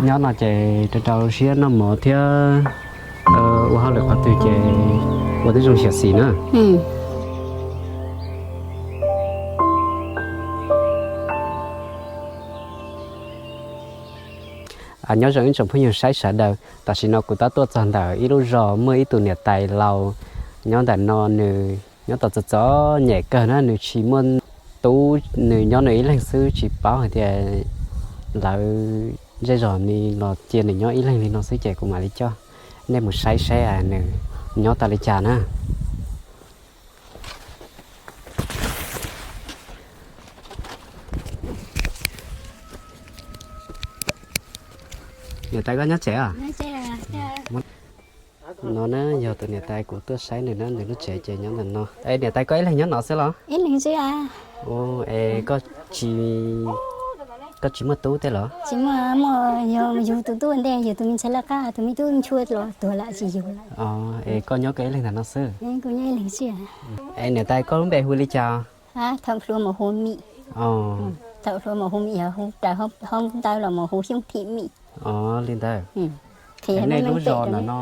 Nyob no ces rau rau siab noj mov thiab ua hauj lwm qhov twg ces ua tib zoo xyuam xim na. Nyob zoo ib tsoom phooj ywg saib sawv daws, tam sim no kuv tab tuaj txog ntawm ib lub zos muaj ib tug niam tais laus nyob ntawm no, nws nyob tau txom txom nyem kawg na, nws tsis muaj tub, nws nyob nws ib leeg xwb, tsis paub hais tias lawv zej zos ni los cia nws nyob ib leeg li no xwb, ces kuv mam li coj nej mus saib saib nws nyob tau li cas na. Niam tais, koj nyob tsev os? No na yog tus niam tais kuv tuaj saib nws na, nws lub tsev ces nyob ntawm no. Es niam tais, koj ib leeg nyob no xwb los? Es koj tsis muaj tub tej los? Yog yug tus tub ua ntej, yug tus me ntxhais laj qab, tus me tub ntshua los tuag lawm tsis yug lawm. Es koj nyob koj ib leeg ntawm no xwb? Es niam tais, koj lub npe hu li cas? Thaum hluas mas hu Mim. Thaum hluas mas hu Mim, yog hu raws hoob ntawv los mas hu Xyooj Thim Mim. Li ntawd. Nej lub zos ntawm no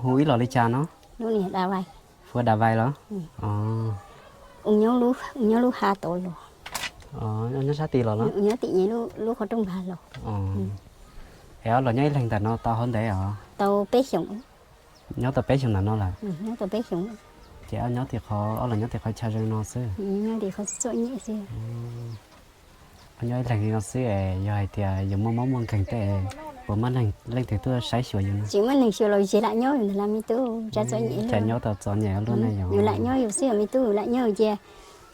hu ib los li cas no? Hu Davai los? Nyob lub hav tod los. Nyob sab tid los los? Nyob tim lub qhov rooj vag los. Es ob los nyob ib leeg ntawm no tau hov ntev os? Tau peb xyoos. Nyob tau peb xyoos ntawm no lawm? Ces ob nyob tim qhov, ob los nyob tim qhov chaw zoo no xwb? Ob nyob ib leeg li no xwb es yog hais tias yus muaj mob muaj nkeeg tej, puas muaj leej twg tuaj saib xyuas yus? Tsis muaj neeg xyuas los tsis lam nyob ntawm no me tub, txom nyem. Cas nyob tau txom nyem luaj ne yog? Yus lam nyob yus xwb os me tub, yus lam nyob yus cia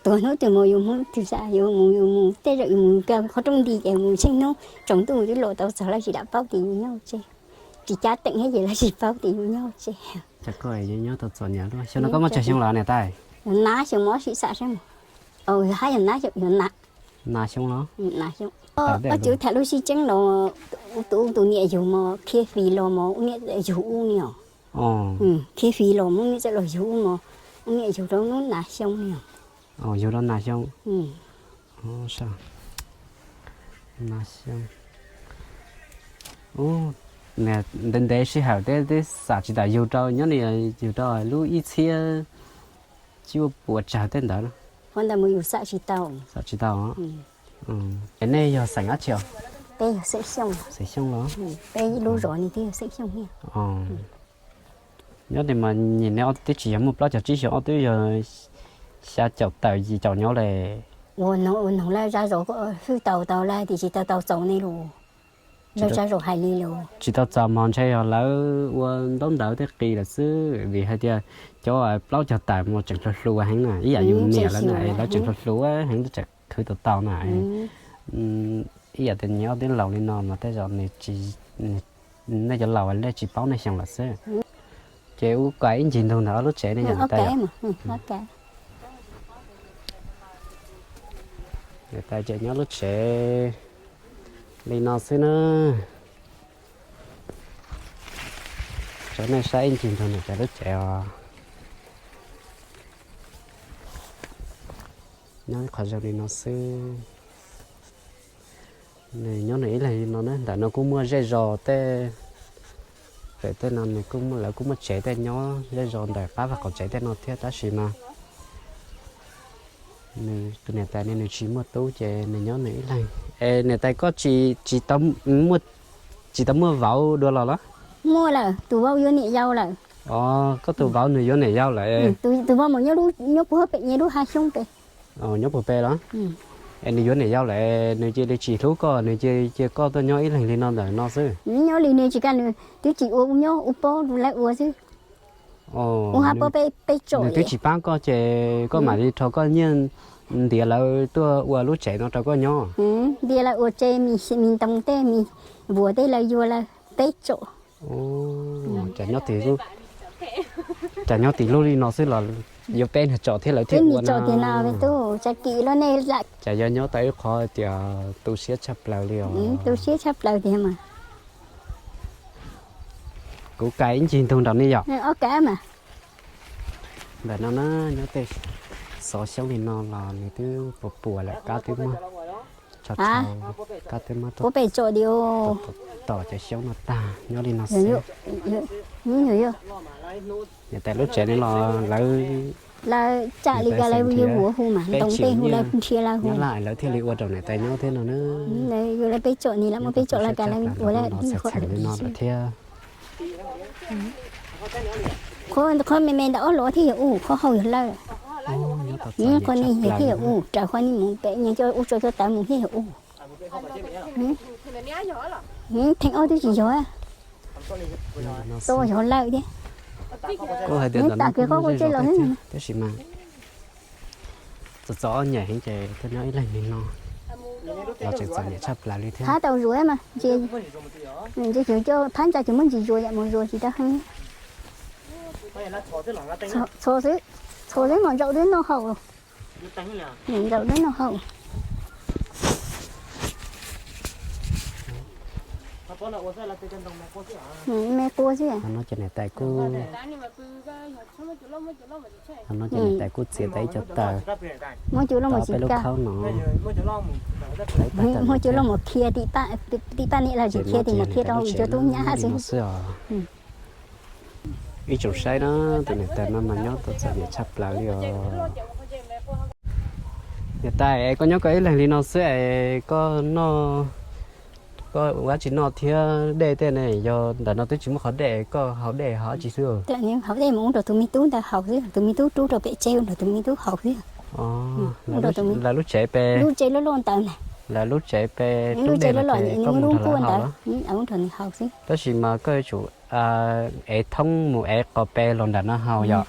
tuag hnub twg mus yus mus twg xav yus mus yus mus, tej zaum yus mus kaw qhov rooj nti ces mus tsheej hnub tsaus ntuj twb los tau txog lawv tsis lam paub tias yus nyob tseg. Tsis cab teem thiab ces lawv tsis paub tias yus nyob tseg. Cas koj nyob tau txom nyem luaj? Xyoo no koj muaj tsawg xyoo lawm niam tais? Yog nab xyoo mos sim xam saib mus. Hab yog nab xyoo, yog nab. Nab xyoo los? Ob txwv tham lub sib tseeb los, tus tus niam yug mos khiav fis los mos ua niam yug ub ni os. Khiav fis los mos ua niam txawm los yug ub mos, ua niam yug rau hnub nab xyoo ni os. Yug rau nab xyoo. Ntev ntev sij hawm thiab twb xam tsis tau, yug rau nyob ni, yug rau lub ib txhiab cuaj puas tsawg tej ntawd. Qhov ntawd mus yus xam tsis tau. Xam tsis tau. Es nej yog xeem dab tsi os? Peb yog xeem Xyooj. Xeem Xyooj los? Peb lub zos ni twb yog xeem Xyooj thiab. Nyob ni mas nim no twb tsis yog muaj plaub caug tsib xyoos, ob twb yog xya caum tawm yim caum nyob le. Ua noog ua noog lawm, zaj zos hwj tau tau lawm tiam sis tsis tau tau txaus ne los. Lawv zaj zos hais li los. Tsis tau txaus mog, ntshe yog lawv ua ntaub ntawv tej qis lawm xwb, vim hais tias cov plaub caug tawm mas tseem hluas hluas heev na, ib yam yus niam lawv na, lawv tseem hluas hluas heev, tseem khwv tau tau na. Ib yam tias nyias ob twb laus li no mas tej zaum nej cov laus nej tsis paub nej xyoo lawm xwb. Ces ua cas ib ncig ntug ntawm ob lub tsev ne yom? Niam tais ces nyob lub tsev li no xwb na. Tso nej saib ib ncig ntug niam tais lub tsev os. Nyob qhov zoo li no xwb. Nws nyob nws ib leeg li no na, ntawm no kuj muaj zej zos tej, pem tej no nws kuj muaj, lawv kuj muaj tsev tej nyob zej zos ntawm qab vaj qaum tsev tej no thiab, tab sis mas nws tus niam tais ne nws tsis muaj tub ces nws nyob nws ib leeg. Es niam tais koj tsis, tsis tau, muaj, tsis tau muaj vauv dua los los? Muaj lawm, tus vauv yuav niam yau lawm. Os, koj tus vauv nws yuav niam yau lawm. Tus vauv mas nyob puag pem nyias lub hav xyoob pem. Nyob puag pem los? Es nws yuav niam yau lawm, nws cia li tsis hlub koj, nws cia, cia koj tuaj nyob ib leeg li no ntawm no xwb? Nyob li nws tsis kam, nws twb tsis ua, ua nyob ua pob rau lawv ua xwb. Ua hab pob peb tsom, nws twb tsis pab koj ces koj mam li rho koj nyiaj ntiav lawv tuaj ua lub tsev no rau koj nyob. Ntiav lawv ua tsev, mis ntoo tej, mis vuas tej lawv yuav lawv peb tsom. Cas nyob tim lub li no xwb los yuav peb niag tsom thiab lawv thiaj ua no. Tsa kim los nej lam. Cas yog nyob tau ib qho tias tu siab tshaj plaws li os. Tu siab tshaj plaws tiag mas. Kuv kais ib ncig ntug nraum ni yom. Ob kais mas. Ntawm no na, nyob tej xov xyoob li no los nws twb puas puas lawm, kab twb muag. Tso, kab twb muab puab pem tsom diam. Tom cov xyoob no tag nyob li no xwb. Niam tais lub tsev no los lawv, lawv tsam li ko lawv yuav hu mas ntoo tej hu lawv nrhiav lawv hu. Nyob laj lawv thiaj li ua rau niam tais nyob thiab no na. Yus lawv peb tsom ni lawv muab peb tsom lawv tas lawv ua lawv txheem li no lawm thiab. Qhov me me ntawm ob los thiaj yog ub, qhov hauv yog lawj. Qhov ni yog thiaj yog ub, raws qhov ni mus pem nyob coj ub tso cov tawv mus thiaj yog ub. Theem ob twb tsis yog, tau yog lawj thiab. Kuv hais tias ntawm no kuj muaj zej zog thiab tab sis mas txom txom ob nyuag heev ces tuaj nyob ib leeg li no los tseem txom nyem tshaj plaws li thiab. Phab tau zuav mas, ntsia cov phab ntsa ces muab ntsis zuav yam mus zuav tsis tau heev. Txhos xwb, txhos xwb mas zaum twb noj haus. Zaum twb noj haus. Me qua xwb. Qhov no ces niam tais kuj, qhov no ces niam tais kuj txiav tau ib co taws, muab cov loj mus tsis peb lub khaub no, muab cov loj mus khiav tim paj niam lawm tsis khiav tim mus khiav rau cov tub nyab xwb. Ib tsoom saib na, tus niam tais no mas nyob tau txom nyem tshaj plaws li os. Niam tais, koj nyob koj ib leeg li no xwb es koj noj, koj ua dab tsi noj thiab dej tej ne? Yog ntawm no twb tsis muaj qhov dej, koj haus dej haus dab tsi xwb? Haus dej mus ua rau tus me tub ntawd haus xwb, tus me tub rub rau pem tsev ua rau tus me tub haus xwb. Lawv lub tsev pe, lub tsev loj loj ntawd na. Lawv lub tsev pe, lub tsev loj loj, koj mus rau lawv haus los? Tab sis mas koj yuav tsum ev thoob mus ev qos pe los nram no haus yom?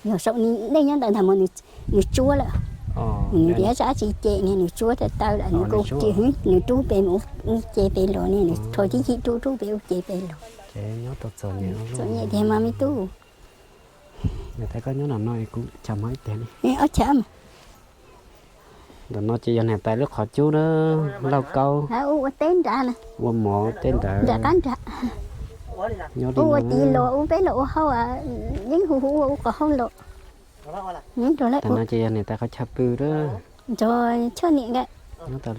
Yog saum ni dej nyob ntawd ntag mas nws tsuab lawm. Nws tias tsam dab tsi ces nws tsuab taw taw lawm nws kuj ces nws rub pem mus ub ce pem los ne, nws rho tib chim rub rub pem ub ce pem los. Ces nyob tau txom nyem, txom nyem tiag mas me tub. Niam tais, koj nyob nram no kuv chav mov ib pliag li. Ob chav mas. Ntawm no ces yog niam tais lub qhov cub na, lauj kaub, ua teb nrad, ua mov teb nrad, nram qab nrad. Nyob ua tid los ua peb los ua hauj, yeej hu hu ua ua qhov hauj los. Ntawm no ces yog niam tais qhov chaw pw na. Nrog choj niam nkawd.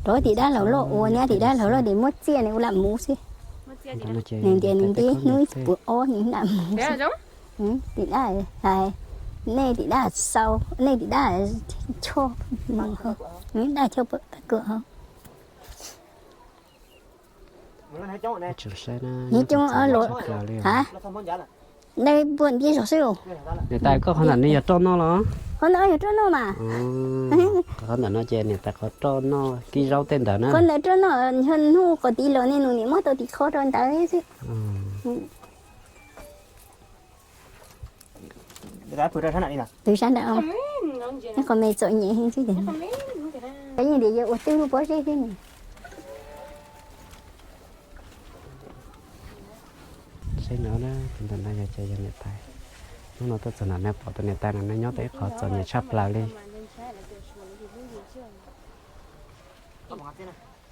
Rov tim dab laug loj ua, nyob tim dab laug loj ces muab txiaj nws ua lam mus xwb. Nws tias nws nti hnub puv ob nws lam mus xwb. Tim dab, nej tim dab xau, nej tim dab choj, dab choj pab kuam hauv. Nyob coob los ha, nej puag ntiab zog xwb. Niam tais, koj qhov ntawm no yog roj noj los? Qhov ntawd yog roj noj mas. Qhov ntawm no ces niam tais qhov roj noj kib zaub tej ntawd na. Qhov ntawd roj noj, yog hnub qhov tid los nej nus niam muab tau tim qho rau ntawd xwb. Twb sab nrad, qhov me txom nyem heev xwb tiag. Yeej tias yuav ua twb lub pob zeb xwb ne. Saib no, tus ntawm no yog ces yog niam tais. Hnub no tuaj txog nram no pom tus niam tais no nyob tau ib qho txom nyem tshaj plaws li.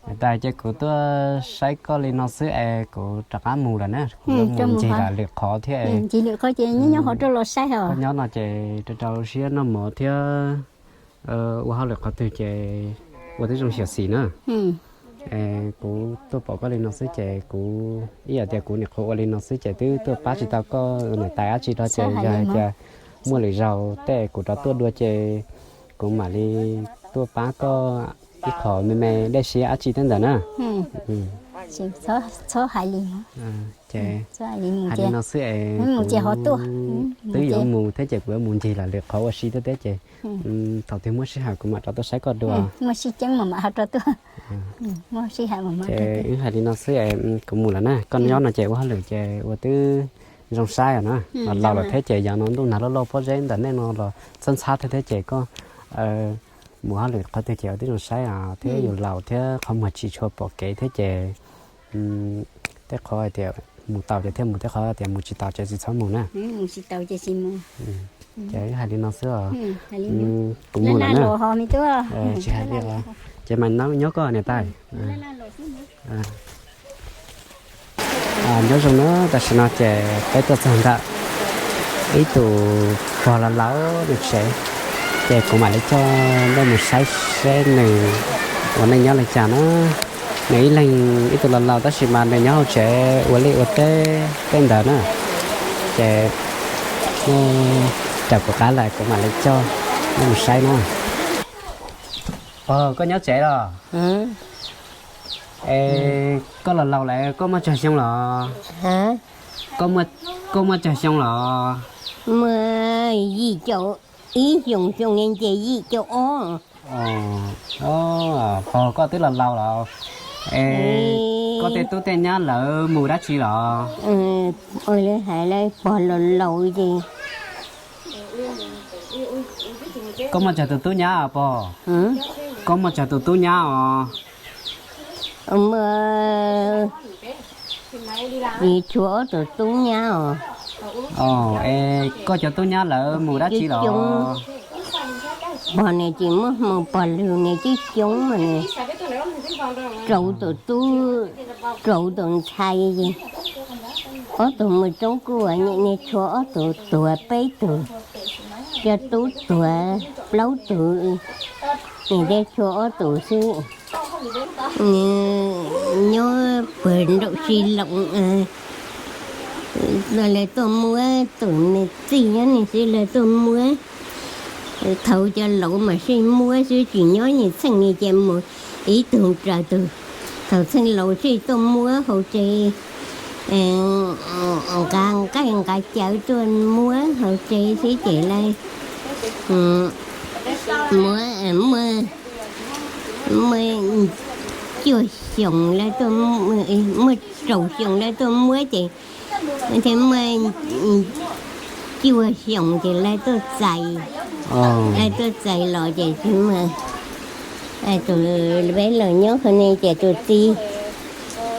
Niam tais, ces kuv tuaj saib koj li no xwb es kuv rov qab mus lawm na, kuv yuav mus ncig lawm lwm qhov thiab. Ncig lwm qhov ces nyob nyob ho rau los saib os. Koj nyob no ces rau rau siab noj mov thiab ua hauj lwm qhov twg ces ua tib zoo xyuam xim na. Kuv tuaj pom koj li no xwb ces kuv ib yam tias kuv nyuam qhuav ua li no xwb ces twb tuaj pab tsis tau koj niam tais dab tsi rau ces yog hais tias muaj lwm zaus tej kuv rov tuaj dua ces kuv mam li tuaj pab koj ib qho me me dej siab dab tsi tej ntawd na. Txhob hais li, ces hais li no xwb es mus ces ho tuaj, twb yuav mus thiab ces kuv yuav mus ncig lawm lwm qhov ua si thiab ces thaum twg muaj sij hawm kuv mam rov tuaj saib koj dua. Muaj sij hawm mam rov tuaj. Ces wb hais li no xwb es kuv mus lawm na, koj nyob no ces ua hauj lwm ces ua twb zoo saib os na. Laus lawm thiab ces yog no ntuj nag loj loj pob zeb ntawm nej no los txhab ntxhab thiab thiab ces koj mus hauj lwm qhov twg ces ua twb zoo saib os, thiab yus laus thiab qhov muag tsis tshua pom kev thiab ces tej qhov hais tias mus tau ces thiaj mus, tej qhov tias mus tsis tau ces tsis txhob mus na. Ces wb hais li no xwb os. Kuv mus lawm na. Tsis hais li os. Ces mas nyob koj niam tais. Nyob zoo na, tam sim no ces peb tuaj txog ntawm ib tug pog laus laus nws tsev. Ces kuv mam li coj nej mus saib seb nws ua neej nyob li cas na. Nws ib leeg ib tug laus laus tab sis mas nws nyob hauv tsev ua liaj ua teb tej ntawd na. Ces nej caum kuv qab lawm kuv mam li coj nej mus saib na. Pog, koj nyob tsev los? Es koj laus laus lawm koj muaj tsawg xyoo los? Koj muaj tsawg xyoo los? Muaj yim caum ib xyoos, xyoo no ces yim caum ob. Pog, koj twb laus laus los? Es koj tej tub tej nyab lawv mus dab tsi los? Ua li hais lawv pog laus laus ces Koj muaj tsawg tus tub nyab os pog? Koj muaj tsawg tus tub nyab os? Muaj, tshuav ob tug tub nyab os. Es koj cov tub nyab lawv mus dab tsi los? Pog nws tsis muaj hmoo, pog lug nws twb coob mas nws rau tus tub, rau tus ntxhais, ob tug mus toob kuj, niaj tshuav ob tug tuag peb tug, cov tub tuag plaub tug, nws thiaj tshuav ob tug xwb. Nyob puag nraum si loos, lawv tuaj muab tus me txij nyob ne xwb lawv tuaj muab. Thaum cov laus mas sij muab xwb tsis nyob nyias txheej ni ces mus ib tug raws tug. Thaum txheej laus sij tuaj muab hauv tsev, nqa nqaij nqa cawv tuaj muab hauv tsev xwb ces lawv muab, muab cuaj xyoos lawv tuaj, muaj rau xyoo lawv tuaj muab ces thiaj muaj cuaj xyoos ces lawv tuaj txais, lawv tuaj txais los ces tus, peb los nyob qhov ne ces tus txiv,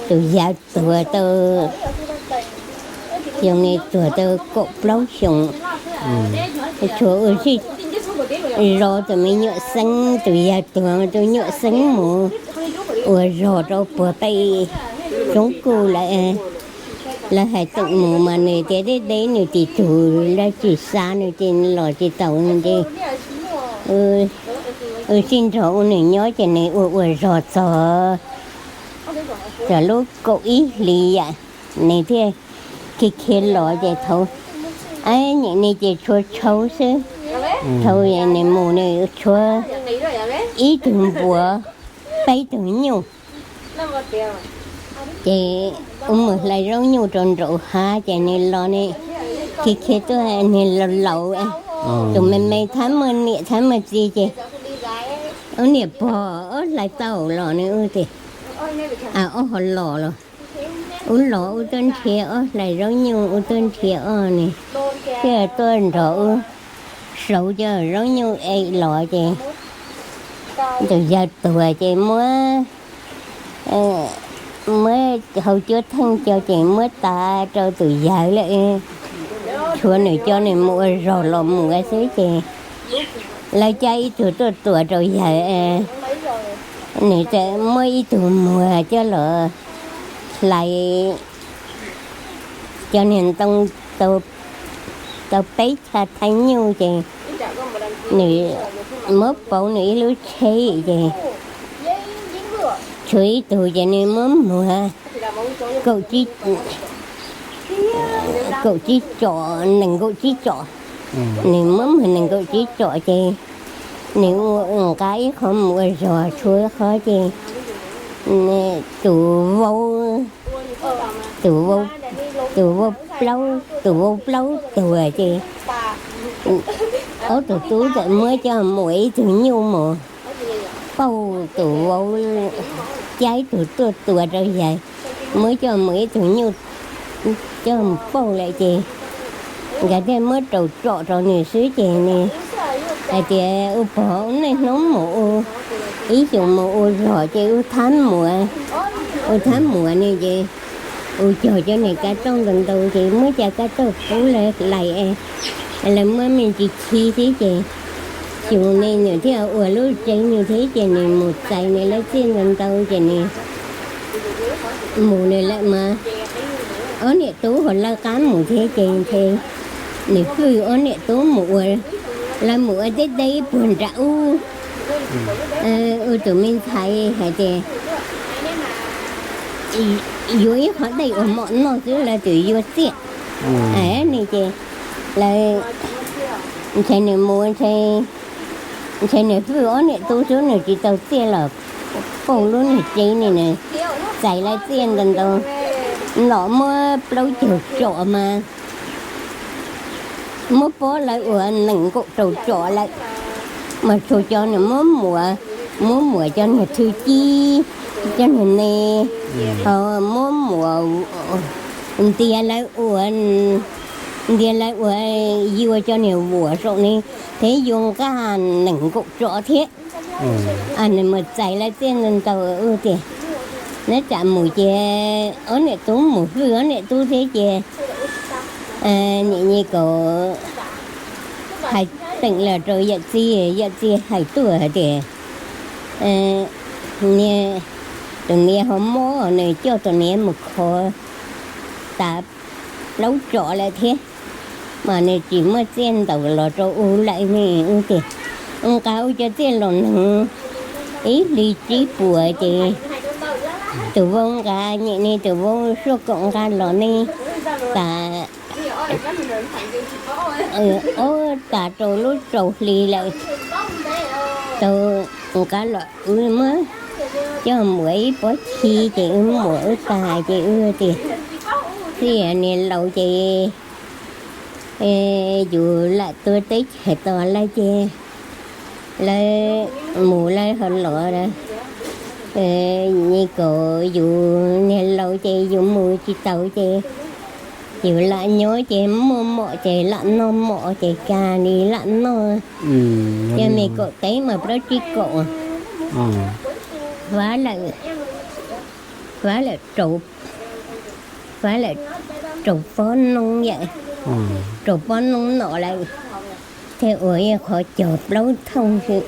tus yawg tuag tau, xyoo ne tuag tau kaum plaub xyoos. Tshuav ua zog tus me nyuam xeeb, tus yawg tuag tus nyuam xeeb mus ua zog rau puag pem roob kuj lawm. Lawv hais toom mus mas nws tias deb deb nws tis tug lawv tsis xa nws ces los tsis taus nws ces wb sij nrog ua nws nyob ces nws ua ua zog txog, txog lub kaum ib hlis yam nws thiaj khiav khiav los ces thaum, ab nyem ne ces tshuav tshauv xwb. Thaum nws mus nws tshuav ib tug npuas, peb tug nyuj. Ces ua mus hlais zaub nyuj rau nraum hav ces nws los ne, khiav khiav tuaj nws laus laus, tus me me thab muaj niam thab muaj txiv ces ua niam pog hlais tau los nws ua tias, ob ho los los, ua los ua tuaj nrhiav ob hlais zaub nyuj ua tuaj nrhiav ob ne, thiaj tuaj nrog ua saud cov zaub nyuj es los ces tus yawg tuag ces muab, muab hau cuab theej coj ces muab tas rau tus yawg lawm. Tshuav nws coj nws mus ua zog los mus xwb ces lawv cab ib tug tuaj tuam rau yawg, nws txawm muab ib tug muag coj los hlais cov niag ntoo tau peb chav thaij nyuj ces nws muab pauv nws ib lub tsheb ces tshuav ib tug ces nws muab muag kaum tsib, kaum tsib tsom, nees nkaum tsib tsom. Nws muab muag nees nkaum tsib tsom ces nws nqa ib qho mus ua zog tshuav qhov ces tus vauv, tus vauv, tus vauv plaub, tus vauv plaub tuag ces ob tug tub txawm muab coj mus ib tug nyuj mus pauj tus vauv, cab ib tug tuaj tua rau yawg, muab coj mus ib tug nyuj coj mus pauj lawm ces nkawd thiaj muab rau tsom rau nws xwb ces nws hais tias ua pog ua neej hnub mus ua, ib xyoos mus ua zog ces ua thab muas, ua thab muas ne ces ua cog cov niag kav tauj ntau ntau ces muab cov kav tauj pub lawv hlais, lawv muab me ntsis khi xwb ces xyoo ne nws thiaj ua lub tsev nws thiab ces nws mus txais nws lawv txij ntau ntau ces nws mus nws lawm mas ob niam tub ho lawv qab mus thiab ces nws hwj ob niam tub mus ua Lawv mus ua teb deb puag nram ub, ua tus me ntxhais hais tias yuav ib qhov dej uas mom noj xwb lawv twb yuav txiaj. Ne ces lawv ntshai nws mus, ntshai nws hwj ob niam tub xwb nws tsis tau txiaj los pauj lub niag tsev ne, nws txais lawv txiaj ntau ntau, los muab plaub caug tsom mas muab pob lawv ua nees nkaum rau tsom lawm. Mas tshuav cov nws muab muas, muab muas cov niag thwj cib, cov niag ne, ho muab muas ntiav lawv ua, ntiav lawv ua yuav cov niag vuas saum ne, thiab yuav nqaj nees nkaum tsom thiab. Nws mus txais lawv txiaj ntau ntau ua tias, neb tsam mus ces ob niam tub mus hwj ob niam tub thiab ces niam nyi kaus hais teem los rau yawm txiv, yawm txiv hais tuaj hais tias, niag, tus niam ho mob nws coj tus niam mus khov tas plaub tsom lawm thiab, mas nws tsis muaj txiaj ntaus los rau ub lawm ne. Ub tias, nqa ua cov txiaj los neeg ib hlis tsib puas ces tus vauv nqa, niam nyi tus vauv suab kaum nqa los ne, tas ob tas rau lub rau hli lawm, tau nqa los wb muab coj mus ib pob chi ces wb muas wb tas ces wb tias, txij niag laus ces yus lam tuav teb chaws tos lawv ces lawv mus lawv ho los, nyi kaus yus niag laus ces yus mus tsis taus ces yus lam nyob ces muaj mom ces lam noj mom ces kag li lam noj. Cov me kaum teb mas plaub tsib kaum, vab lawm, vab lawm rau, vab lawm rau pob noob yawm, rau pob noob no lawm, thiaj ua ib qho cog plaub thooj xwb,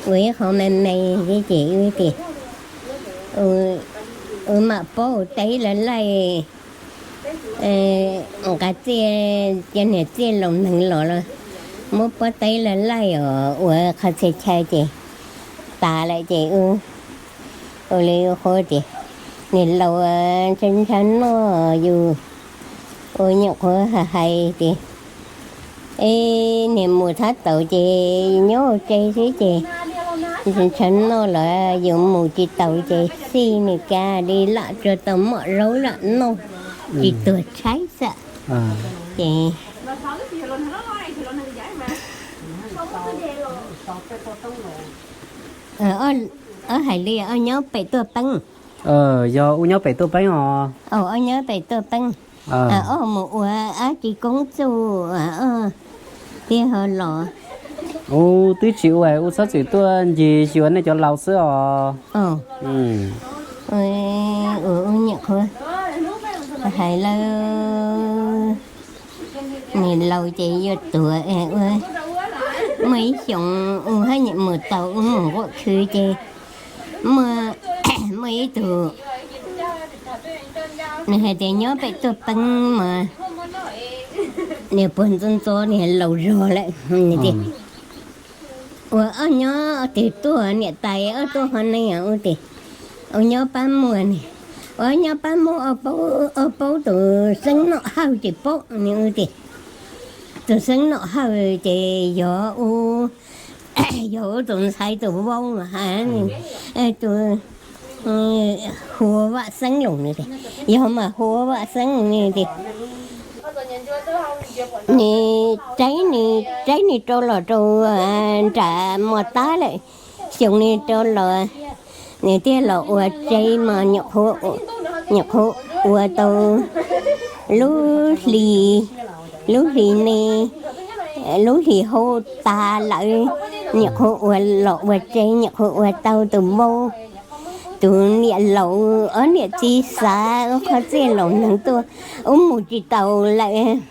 ua ib qho me me thiab ces wb tias, wb mam paub teb lawv laij, nqa txiaj, cov niag txiaj laus neeg los los muab pob teb lawv laij os ua qhov txhia chaw ces tas lawm ces ua li qhuav tias, niag laus ntshaw ntshaw noj yus, ua nyuam qhuav hais tias, es niag mus thab tau ces nyob ua tsev xwb ces ntshaw noj los yus mus tsis taus ces xij nws kag li lam tsuas tau mom zaub lam noj, tsis tuag tshaib xwb. Ces ob hais li ob nyob pem tuaj peeb. Yog ua nyob pem tuaj peeb os. Ob nyob pem tuaj peeb, ob mus ua ab tsi koob txuj, thiaj ho los. Ub twb tsis ua, ua txhob txwm tuaj ncig xyuas nej cov laus xwb os. Ua nyuam qhuav hais lawv, niag laus ces yuav tuag, muaj ib xyoos ua hab nyam mus tau ua mus nquam khw ces muaj ib tug, nws hais tias nyob pem tuaj peeb mas niag puag ntxob ntxob niag laus zog lawm, nws tias, ua ob nyob twg tuaj niam tais ob tuaj ho ne, ua tias, ua nyob pab muag ne, ua nyob pab muag, ob paub tus xeeb nom hawj ces paub ne, ua tias, tus xeeb nom hawj ces yog ua, yog ua tus ntxhais tus vauv hais, tus hu ua Vaj Xeeb los, nws tias, yog mas hu ua Vaj Xeeb, nws tias, nws tsev, nws tsev nws rau los rau nram Mos Tab lawm, xyoo nws rau los, nws thiaj los ua tsev mas nyuam qhuav ua tau lub hli, lub hli ne, lub hli hauv tas lawm, nyuam qhuav ua los ua tsev, nyuam qhuav ua tau tus vauv. Tus niam laus ob niam txiv xav ua qhov txiaj laus neeg tuaj, ua mus tsis taus lawm.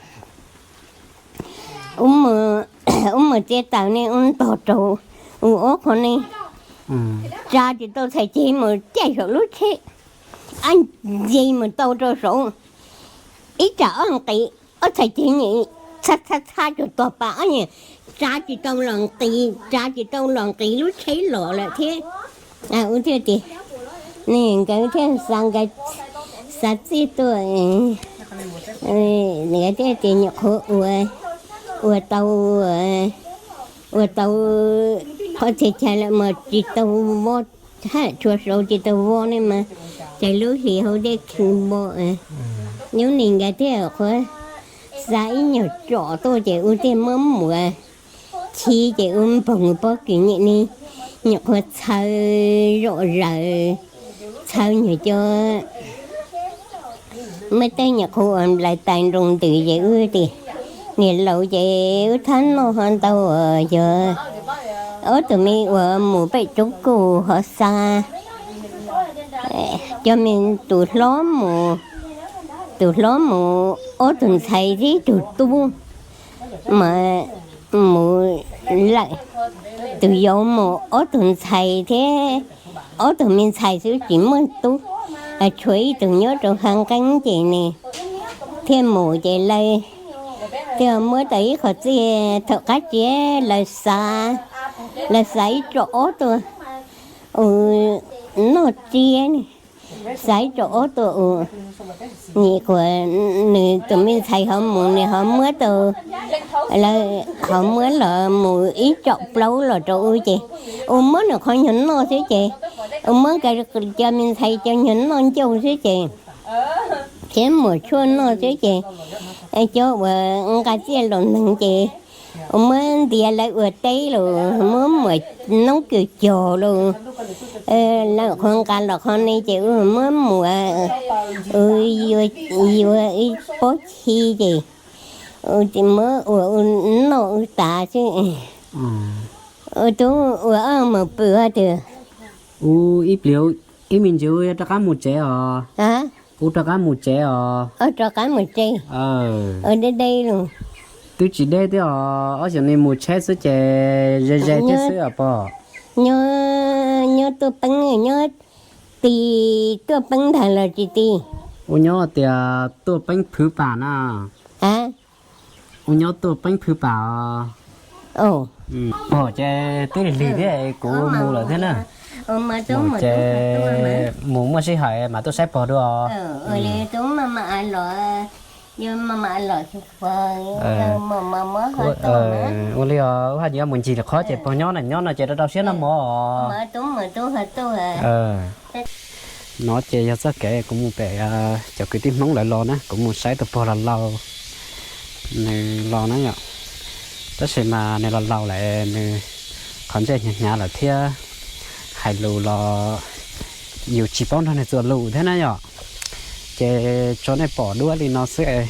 Ua mus txiav taws ne ua ntog rau, ua ob qho ne, tsa tsis tau txhais ceg mus caij saum lub tsheb, ab nce mus tau rau saud, ib tsam ob nqis, ob txhais ceg nyem txhab txhab txhab tsuag tuag pas, ob nyem tsa tsis tau los nqis, tsa tsis tau los nqis lub tsheb los lawm thiab. Ua thiaj tias, ne nkawd thiaj xa, nkawd xa txiaj tuaj, nkawd thiaj tias nyuam qhuav ua, ua tau, ua tau qhov txhia chaw lawm mas tsis tau voj, haj tshua sau tsis tau voj ne mas, ces lub hlis hauv thiaj khi npo. Nyob ni nkawd thiaj qhuav xa ib nyuag tsom tuaj ces ua thiaj muab muam khi ces ua npoog pob kws nyem ni, nyuam qhuav txhaw zom zaws, txhaw nyuag cov muab tej nyuam qhuav uas nplaws tais nroo ntws ces wb tias, niam laus ces wb thab noj ho ntau, yog ob tug me uas mus pem roob kuj ho xa, cov me, tus hlob mus, tus hlob mus ob tug ntxhais thiab ib tug tub, mas mus lawm, tus yau mus ob tug ntxhais thiab ob tug me ntxhais xwb tsis muaj tub, tshuav ib tug nyob rau hav nqeeb ces nws thiaj mus ces lawv thiaj muab tau ib qho txiaj thaum qab tsiab lawv xa, lawv xa ib tsom ob tug uas noj tsiab, xa ib tsom ob tug uas, nim kuas nws tus me ntxhais ho mus nws ho muab tau, lawv ho muab los mus ib tsom plaub los rau ub ces ua muab nws qhov nyuag noj xwb ces ua muab nkawd cov me ntxhais cov nyuag noj ncauj xwb ces thiab muam tshuaj noj xwb ces cov uas nqa txiaj los neeg ces ua muab ntiav lawv ua teb los muab muam noob kws cog los, lawv qhuav nqa los qhov ne ces ua muab muam, ua, yuav ib pob chi ces ua muab ua noj ua tas xwb. Ua tub ua ob mus pw twg? Ua ib pliag, ib me ntsis ua rov qab mus tsev os. Ua rov qab mus tsev os. Rov qab mus tsev. Deb deb los. Twb tsis deb thiab os, ob xyoos no mus tsheb xwb ces ze ze thiab xwb os pog. Nyob, nyob tuaj peeb, nyob ti, tuaj peeb ntag los tsis ti. Ua nyob tias tuaj peeb phwv pam na. Ua nyob tuaj peeb phwv pam os. Pog ces twb lig lig thiab kuv mus lawm thiab na. Ces mus muaj sij hawm mas tuaj saib pog dua. Ua li os, ua haj yuav mus ncig lwm qhov ces pog nyob na, nyob no ces rau rau siab noj mov os. No ces yog txoj kev kuv mus pem cov kwv tij Hmoob lawv los na, kuv mus saib tus pog laus laus, nws los na yom. Tab sis mas nws los laus lawm, nws qhov ntsej hnyav hnyav lawm thiab hais lus los yus tsis paub nrog nws txuas lus thiab na yom. Ces tso nej pom duab li no xwb es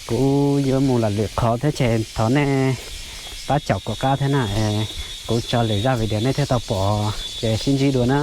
kuv yuav mus lawm lwm qhov thiab ces thov nej pab caum kuv qab thiab na. Kuv tso lwm zaj video nej thiaj tau pom, ces sib ntsib dua na.